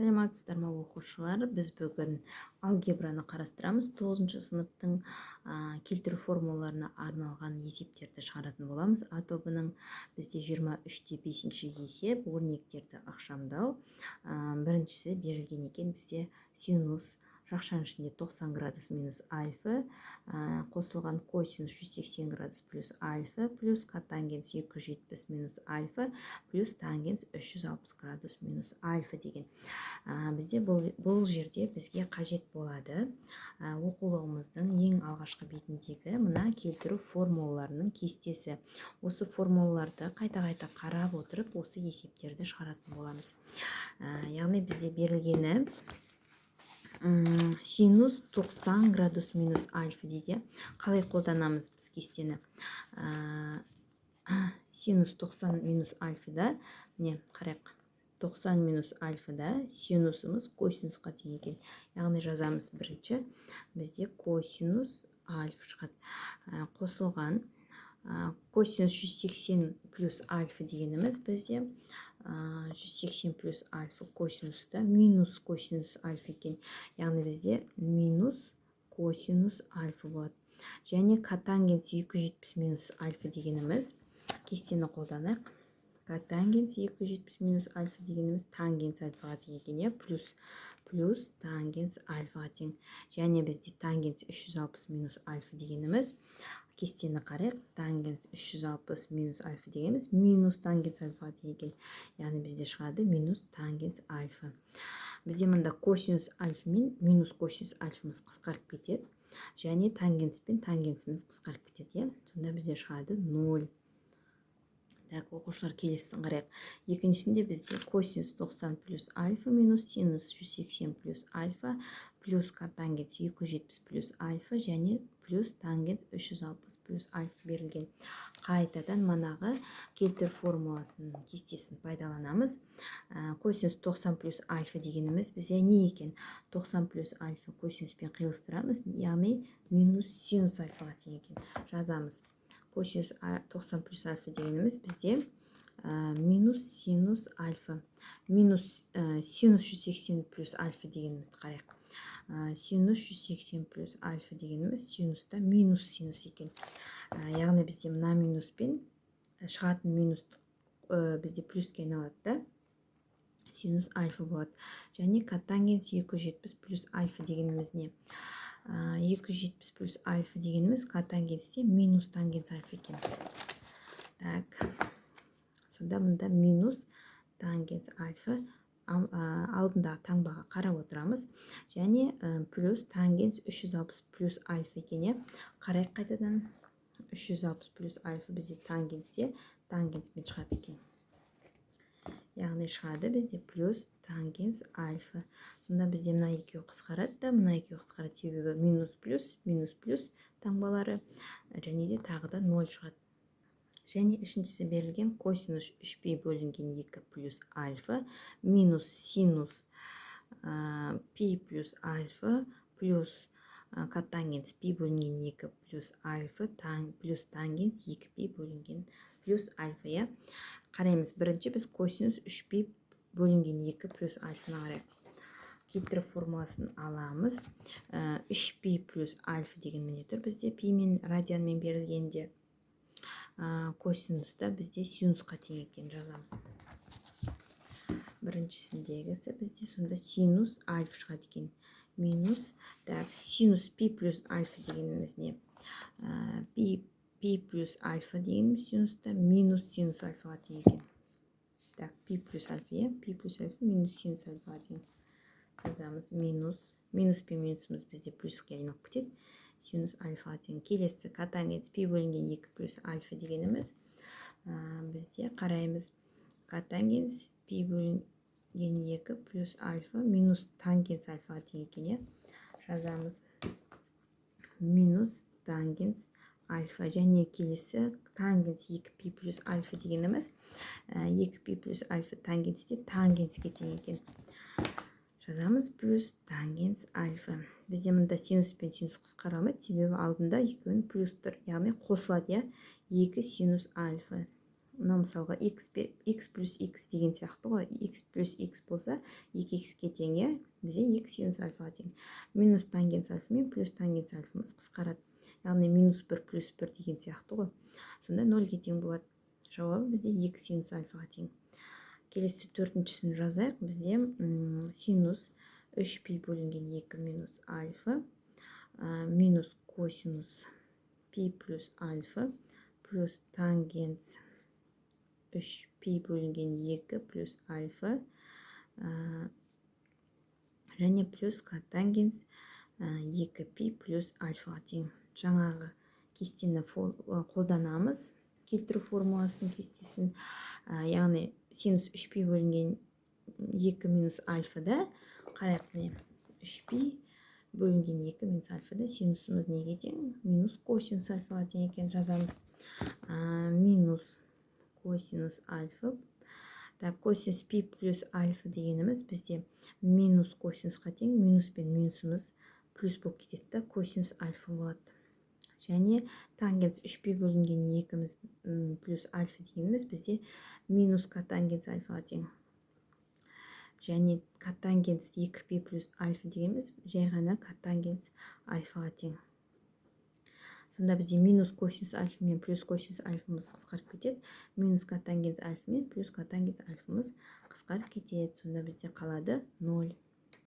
Саламатсыздар ма, оқушылар! Біз бүгін алгебраны қарастырамыз. Тоғызыншы сыныптың келтіру формулаларына арналған есептерді шығаратын боламыз. А тобының бізде 23-те бесінші есеп, өрнектерді ықшамдау. Біріншісі берілген екен бізде: синус жақшаның ішінде 90 градус минус альфа қосылған косинус 180 градус плюс альфа плюс котангенс 270 минус альфа плюс тангенс 360 градус минус альфа деген. Бізде бұл жерде бізге қажет болады оқулығымыздың ең алғашқы бетіндегі мына келтіру формулаларының кестесі. Осы формулаларды қайта-қайта қарап отырып, осы есептерді шығаратын боламыз. Яғни бізде берілгені синус 90 градус минус альфа дейді. Қалай қолданамыз біз кестені? Синус 90 минус альфада, міне, қарайық, 90 минус альфада синусымыз косинусқа тең екен. Яғни жазамыз: бірінші бізде косинус альфа шығады. Қосылған косинус 180 плюс альфа дегеніміз бізде 180 плюс альфа косинуста минус косинус альфа екен, яғни бізде минус косинус альфа болады. Және котангенс 270 минус альфа дегеніміз, кестені қолданайық, котангенс 270 минус альфа дегеніміз тангенс альфаға тең екен, иә, плюс тангенс альфаға тең. Және бізде тангенс 360 минус альфа дегеніміз, кестені қарайық, тангенс 360 минус альфа дегеніміз минус тангенс альфаға тең екен, яғни бізде шығады минус тангенс альфа. Бізде мында косинус альфа мен минус косинус альфамыз қысқарып кетеді және тангенс пен тангенсіміз қысқарып кетеді, иә. Сонда бізде шығады 0. Так, оқушылар, келесісін қарайық. Екіншісінде бізде косинус 90 плюс альфа минус синус 180 плюс альфа плюс котангенс 270 плюс альфа және плюс тангенс 360 плюс альфа берілген. Қайтадан манағы келтіру формуласының кестесін пайдаланамыз. Косинус 90 плюс альфа дегеніміз бізде не екен? 90 плюс альфа косинуспен қиылыстырамыз, яғни минус синус альфаға тең екен. Жазамыз: косинус 90 плюс альфа дегеніміз бізде минус синус альфа. Минус синус 180 плюс альфа дегенімізді қарайық. Синус 180 плюс альфа дегеніміз синуста минус синус екен. Яғни бізде мына минуспен шығатын минус бізде плюске айналады да, синус альфа болады. Және котангенс 270 плюс альфа дегеніміз не? 270 плюс альфа дегеніміз котангенсте минус тангенс альфа екен. Так, сонда мында минус тангенс альфа, алдындағы таңбаға қарап отырамыз. Және плюс тангенс 360 плюс альфа екен, иә. Қарайық қайтадан: 360 плюс альфа бізде тангенсте тангенспен шығады екен, яғни шығады бізде плюс тангенс альфа. Сонда бізде мына екеуі қысқарады да, мына екеуі қысқарады, себебі минус плюс, минус плюс таңбалары, және де тағы да ноль шығады. Және үшіншісі берілген: косинус 3 пи бөлінген 2 плюс альфа минус синус пи плюс альфа плюс котангенс пи бөлінген 2 плюс альфа плюс тангенс 2 пи бөлінген плюс альфа, иә. Қараймыз: бірінші біз косинус 3 пи бөлінген 2 плюс альфаны қарайық. Келтіру формуласын аламыз. 3 пи плюс альфа деген міне тұр бізде, пи мен радианмен берілгенде. Косинуста бізде синусқа тең екенін жазамыз. Біріншісіндегісі бізде сонда синус альфа шығады екен минус. Так, синус пи плюс альфа дегеніміз не? Пи плюс альфа дегеніміз синуста минус синус альфаға тең екен. Так, пи плюс альфа, иә, пи плюс альфа минус синус альфаға тең. Жазамыз минус, минус пен минусымыз бізде плюске айналып кетеді, синус альфаға тең. Келесі котангенс пи бөлінген 2 плюс альфа дегеніміз бізде, қараймыз, котангенс пи бөлінген 2 плюс альфа минус тангенс альфаға тең екен, иә. Жазамыз минус тангенс альфа. Және келесі тангенс 2 пи плюс альфа дегеніміз 2 пи плюс альфа тангенсте тангенске тең екен. Жазамыз плюс тангенс альфа. Бізде мында синус пен синус қысқара алмайды, себебі алдында екеуінің плюс тұр, яғни қосылады, иә, 2 синус альфа. Мына мысалға, x плюс x деген сияқты ғой. X плюс x болса, 2 x-ке тең, иә. Бізде 2 синус альфаға тең. Минус тангенс альфа мен плюс тангенс альфамыз қысқарады, яғни минус 1 плюс 1 деген сияқты ғой. Сонда нөлге тең болады. Жауабы бізде 2 синус альфаға тең. Келесі төртіншісін жазайық. Бізде синус 3 пи бөлінген 2 минус альфа минус косинус пи плюс альфа плюс тангенс 3 пи бөлінген 2 плюс альфа және плюс котангенс 2 пи плюс альфаға тең. Жаңағы кестені қолданамыз, келтіру формуласының кестесін, яғни синус 3 пи бөлінген 2 минус альфада қарайық. Міне, 3 пи бөлінген 2 минус альфада синусымыз неге тең? Минус косинус альфаға тең екен. Жазамыз: минус косинус альфа. Так, косинус пи плюс альфа дегеніміз бізде минус косинусқа тең. Минус пен минусымыз плюс болып кетеді да, косинус альфа болады. Және тангенс 3 пи бөлінген екіміз плюс альфа дегеніміз бізде минус котангенс альфаға тең. Және котангенс 2 пи плюс альфа дегеніміз жай ғана котангенс альфаға тең. Сонда бізде минус косинус альфа мен плюс косинус альфамыз қысқарып кетеді, минус котангенс альфа мен плюс котангенс альфамыз қысқарып кетеді. Сонда бізде қалады 0.